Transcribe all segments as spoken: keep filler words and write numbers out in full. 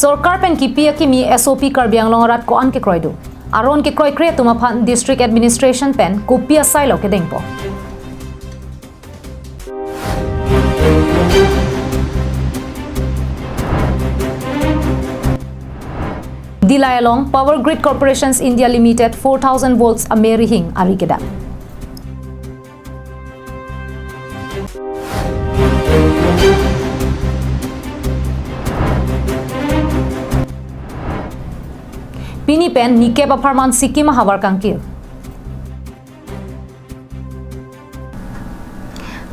Sorkar pen kipi akimi S O P Karbi Anglong arat ko-an kekroidun? Aron kekroikre atum aphan District Administration pen kopi asailo kedengpo? Dillai along Power Grid Corporations India Limited four thousand volts ame rihing ari kedam. Pini pen nikep apharman Sikkim ahavar kangkir.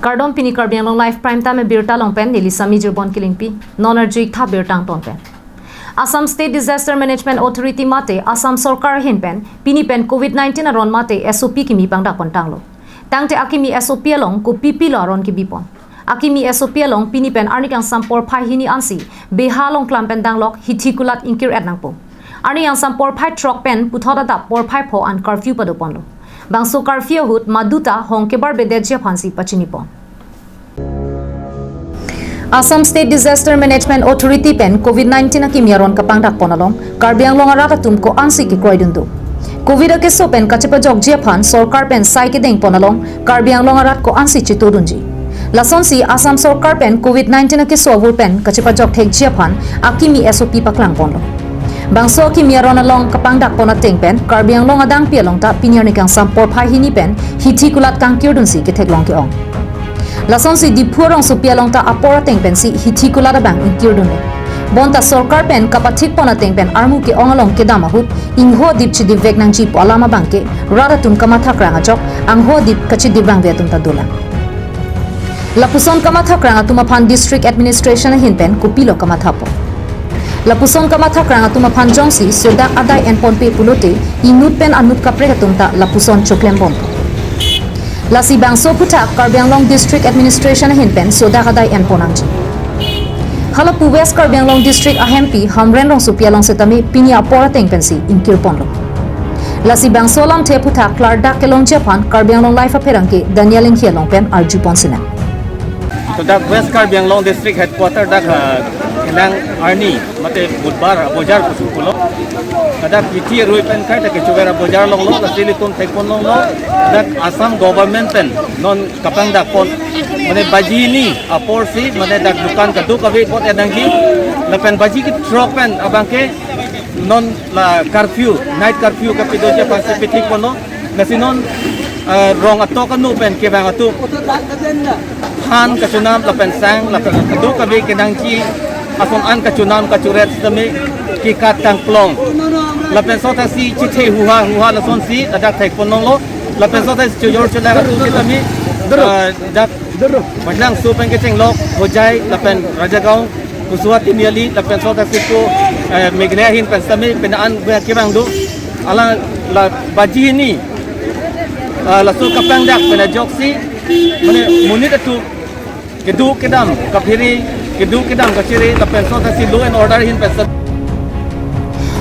Kardom, pini Karbi Anglong Live Prime Time abirta along pen neli Sami Jirbon Kilingpi. Non arju-ik tha birta angton pen. Assam State Disaster Management Authority mate Assam Sorkar ahin pen pini pen covid nineteen aron mate S O P kimi pangdak pon tanglo. Tangte akimi S O P along kopi pilo aron kebipon? Akimi S O P along pini pen arni kangsam porphai hini ansi Beha along klam pen danglok Hithi Kulat ingkir-et nangpo. Arni kangsam porphai throk pen puthot adap porphai pho an curfew padoponlo. Bangso curfew ahut maduta hong kebar bedetji aphansi pachinipon. Assam State Disaster Management Authority pen covid nineteen akimi aron kapangdak pon along Karbi Anglong arat atum ko-ansi kekroidun do? Covid akeso pen kachepajokji aphan sorkar pen sai kedeng pon along Karbi Anglong arat ko-ansi chetodunji? Lasonsi Assam Sorkar pen covid nineteen akeso avur pen kachepajok thekji aphan akimi S O P paklang ponlo. Bangso akimi aron along kapangdak pon ateng pen Karbi Anglong adangpi along ta pini arni kangsam porphai hini pen Hithi Kulat kangkirdunsi ketheklong ke-ong. Lasonsi Diphu arongsopi along ta apor ateng pensi Hithi Kulat abang ingkirdunlo. Bonta sorkar pen kapathik pon ateng pen armu ke-ong along kedam ahut ingho adip chedipvek nangji pu alam abangke rat atum kamathakrang ajok angho adip kachedipvangve atum ta dolang. Lapuson kamathakrang atum aphan District Administration ahin pen kopilo kamathapo? Lapuson kamathakrang atum aphan jongsi sodak adai enponpe pulote inut pen anut kaprek atum ta lapuson choklembompo. Lasi bangso aphuthak Karbi Anglong District Administration ahin pen sodak adai enpon nangji. Halapu West Karbi Anglong District ahempi Hamren rongsopi along setame pini apor ateng pensi ingkirponlo. Lasi bangso alamthe aphuthak klardak kelongji aphan Karbi Anglong Live apherangke Daniel Enghi along pen arjupon sinang. Sodak West Karbi Anglong District Headquarter dak, ah, kelang arni mate Budbar abojar pusi pulo. Ladak Hithi arui pen kaita kechover abojar longlo, lasi ilitum thekpon longlo. Dak Assam government pen non kapangdak pon, mane baji hini aporsi, mane dak dukan kadokave pon-et nangji. Lapen baji kethrok pen abangke non la curfew, night curfew kapidoji aphansi pithik ponlo. Lasi non, eh, rong atok anu pen kevang atum han kachonam lapen sang lapen kadokave kenangji ason an kachonam kachuret setame kekat tangklong. Lapen sotasi chethe huha huha lasonsi ladak thekpon longlo. Lapen sotasi chojor cholak atum setame, eh, dak Bajlang so pen kechenglok Hojai lapen Rajagaon, Kuswa Timiali lapen sotasi ko, eh, Meghalaya ahin pen setame pini an kevang do. Alang la baji hini, ah, laso kapangdak pen ajoksi, mane monit atum kedo kedam kaphere, kedo kedam kachere lapen sotasi law and order ahin pen setame.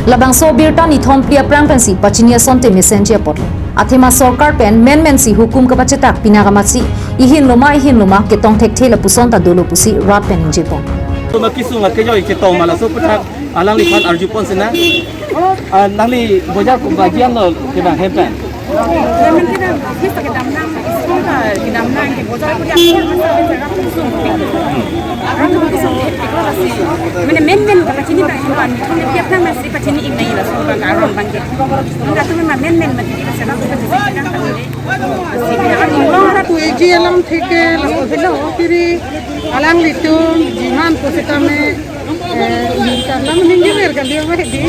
Labangso abirta nithom phli aphrang pensi pachini asonte mesenji apotlo. Athema sorkar pen menmensi hukum kapachetak pinak amatsi ihin loma ihin loma ketong thekthe lapuson ta dolo pusi rat pen ningjepon. Tuma kisung akejoi chetong ma laso aphuthak alangliphan arjupon sinang. Ah, nangli bojar pu baji anlo kevang hem pen? Mane menmen kapachini abang, kami tiap nang masih pachini ingnai laso abang aron abangke. Angka tu memang menmen mati di laso abang pachini. Pu eji alamthe ke laso helo kiri alanglitum jiman pusitame, eh, karlam hingi ler kali ama hedi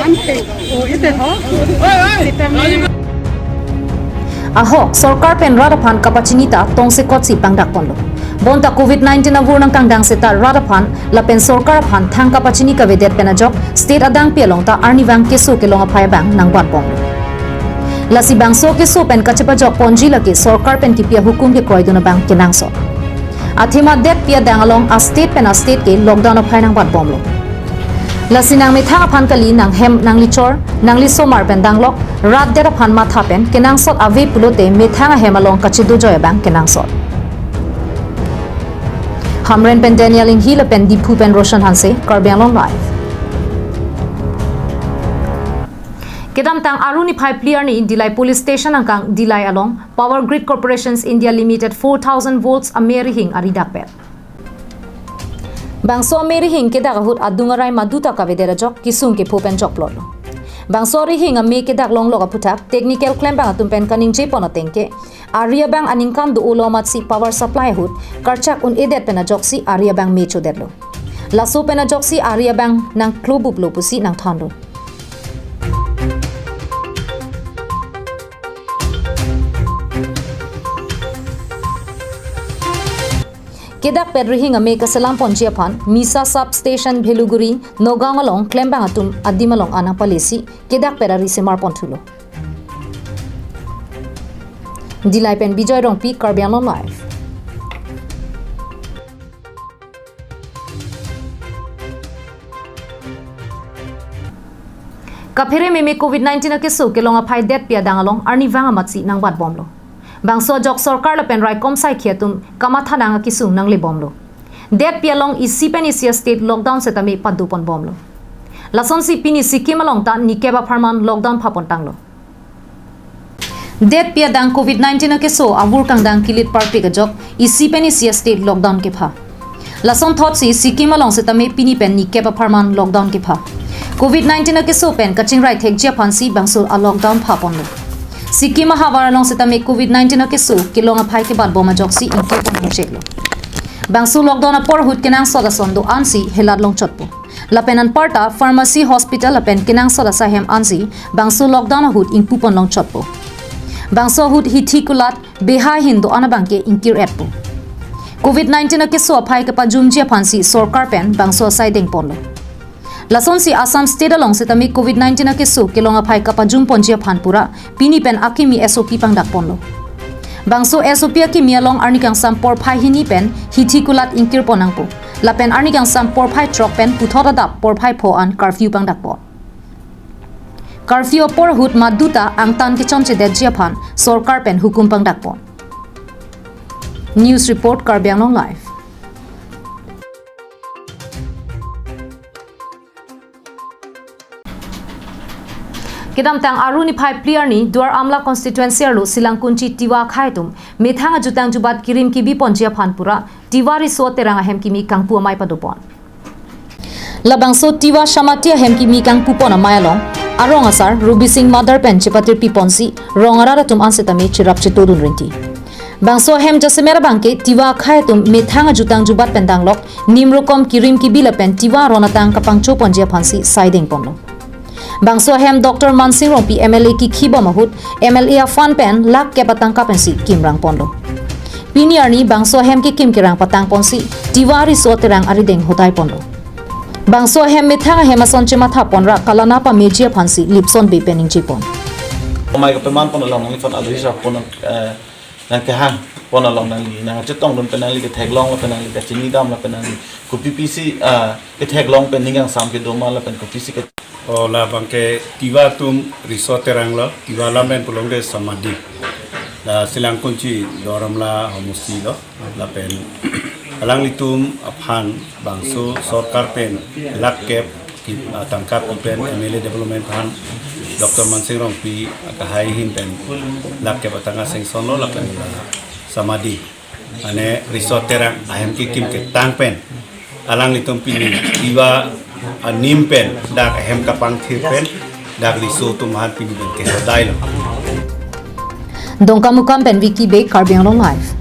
ante o ite ho sitame. Ahok sorkar pen rat aphan kapachini ta tongsekotsi pangdak ponlo. Bonta covid nineteen avur nangkangdang seta rat aphan lapen sorkar aphan thang kapachini kavedet pen ajok state adangpi along ta arnivang keso kelong aphai abang nangbatbomlo. Lasi bangso keso pen kachepajok ponji lake sorkar pen kipi ahukum kekroidun abang kenangsot. Athema detpi adang along a state pen a state ke lockdown aphai nangbatbomlo. Lasi nangmethang aphan kali, nanghem nanglichor nangliso mar pen danglok, rat det aphan matha pen kenangsot ave pulote methang ahem along kachedojoi abang kenangsot. Hamren pen Daniel Enghi lapen Diphu pen Roshan Hanse, Karbi Anglong Live. Kedamtang Aru niphai phli arni Dillai Police Station angkang Dillai along Power Grid Corporations India Limited four thousand volts ame rihing ari dakpet. Bangso ame rihing kedak ahut adung arai maduta kavedet ajok kesung kepho pen chokplotlo. Bangso rihing ame kedak longlok aphuthak technical klembang atum pen kaningjepon ateng ke ari abang aningkan do-olo amatsi power supply ahut karchak un-edet pen ajoksi ari abang me chodetlo. Laso pen ajoksi ari abang nangklobuplo pusi nangthanlo. Kedakpet rihing ame kaselamponji aphan Misa Sub Station Bheluguri, Nagaon along klembang atum adim along anang palesi kedakpet ari semarponthulo. Dillai pen Bijoy Rongpi, Karbi Anglong Live. Kaphere meme Covid nineteen akeso kelong aphai detpi adang along arnivang amatsi nangbatbomlo. Bangso ajok sorkar lapen raikom saikhi atum kamathanang akesung nanglebomlo. Detpi along isi pen isi a-state lockdown setame padoponbomlo. Lasonsi pini Sikkim along ta nikep apharman lockdown phapontanglo. Detpi adang Covid nineteen akeso avur kangdang kilit parpik ajok isi pen isi a-state lockdown kepha. Lasonthotsi Sikkim along setame pini pen nikep apharman lockdown kepha. Covid nineteen akeso pen kachingrai thekji aphansi bangso a-lockdown phaponlo. Sikkim ahavar along setame Covid nineteen akeso kelong aphai kebatbom ajoksi ingkepon hongcheklo. Bangso lockdown apor ahut kenangsot ason do-ansi helat longchotpo. Lapen anparta pharmacy, hospital lapen kenangsot asai ahem ansi bangso lockdown ahut ingpupon longchotpo. Bangso ahut hithi kulat behai ahin do-an abangke ingkir-etpo. Covid nineteen akeso aphai kapajumji aphansi sorkar pen bangso asai dengponlo. Lasonsi Assam State along setame Covid nineteen akeso kelong aphai kapajumponji aphan pura pini pen akimi S O P pangdakponlo. Bangso S O P akimi along arni kangsam porphai hini pen hithi kulat ingkirpon nangpo. Lapen arni kangsam porphai throk pen puthot adap porphai pho an curfew pangdakpon. Curfew apor ahut maduta angtan kechonchedetji aphan sorkar pen hukum pangdakpon. News report, Karbi Anglong Live. Kedamtang Aru niphai phli arni Duar Amla constituency arlo Silangkunchi Tiwa akhei atum methang ajutang jubat kirim kibiponji aphan pura Tiwa riso terang ahem kimi kangpu amei padopon. Labangso Tiwa Samati ahem kimi kangpupon amei along arong asar Rubi Singh Madar pen chepatirpiponsi rong arat atum an setame cherap chetodun rinti. Bangso ahem jasemet abangke Tiwa akhei atum methang ajutang jubat pen danglok nimrokom kirim kibi lapen Tiwa aron atang kapangchoponji aphansi sai dengponlo. Bangso ahem Doctor Mansing Rongpi M L A kikhibom ahut M L A a-fund pen lakh kep atangka pensi kimrangponlo. Pini arni bangso ahem kekim kerang patangponsi Tiwa riso terang arideng hodaiponlo. Bangso ahem methang ahem ason chemathapon ra kalana pameji aphansi Lipson Bey pen ningjepon. Amei kapemanpon along nangli phan adri sa pon, eh, nangkehangpon along nangli nangchetongdun pen nangli ketheklong lapen nangli kachinidam lapen nangli kopipisi, ah, ketheklong pen ning kangsam kedo ma lapen kopisi ke. O labangke Tiwa atum riso terang lo, Tiwa alam pen pulongde Samati. La Silangkunchi Duar Amla homosti lo, lapen alanglitum aphan bangso sorkar pen lakh kep ki-, ah, tangka pi pen M L A development fund Doctor Mansing Rongpi akehai ahin pen lakh kep atangka sanction lo lapen la Samati. Mane riso terang ahem kekim ketang pen alanglitum pini Tiwa anim pen dak ahem kapangthir pen dak riso atum aphan pini pen kehodailo. Dongkamukam pen Vicky Bey, Karbi Anglong Live.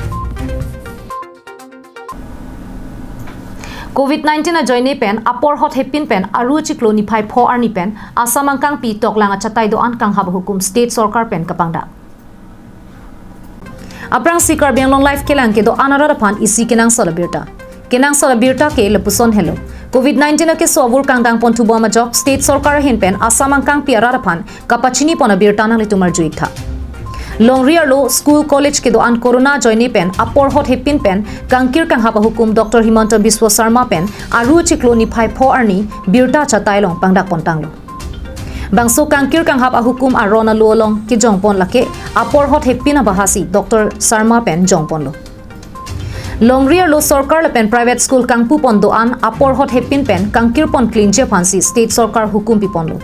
Covid nineteen ajoine pen apor hot hepin pen Aru chiklo niphai pho arni pen Assam angkangpi toklang achatai do-an kanghap ahukum state sorkar pen kapangdak. Aphrangsi Karbi Anglong Live kelang kedo-an arat aphan isi kenangsot abirta. Kenangsot abirta ke lapuson helo. Covid nineteen akeso avur kangdangponthubom ajok state sorkar ahin pen Assam angkangpi arat aphan kapachinipon abirta nanglitum arju-ik tha. Longri arlo school college kedo-an corona ajoine pen apor hot hepin pen kangkir kanghap ahukum Doctor Himanta Biswa Sarma pen Aru chiklo niphai pho arni birta achatai along pangdakpontanglo. Bangso kangkir kanghap ahukum aron alo along kejongpon lake apor hot hepin abahasi Doctor Sarma pen jongponlo. Longri arlo sorkar lapen private school kangpupon do-an apor hot hepin pen kangkirpon klingji aphansi state sorkar hukum piponlo.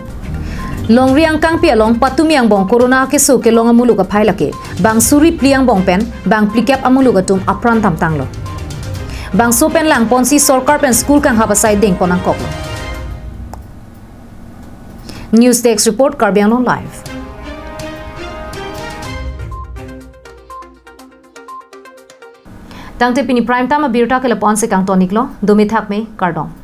Longri angkangpi along patumi angbong corona akeso kelong amuluk aphai lake. Bang suri phli angbong pen bang phlikep amuluk atum apran damtanglo. Bangso pen langponsi sorkar pen school kanghap asai dengpon nangkoklo. News Desk Report, Karbi Anglong Live. Tangte pini prime time abirta ke lapu-an si kangton-iklo, dome thakme, kardom.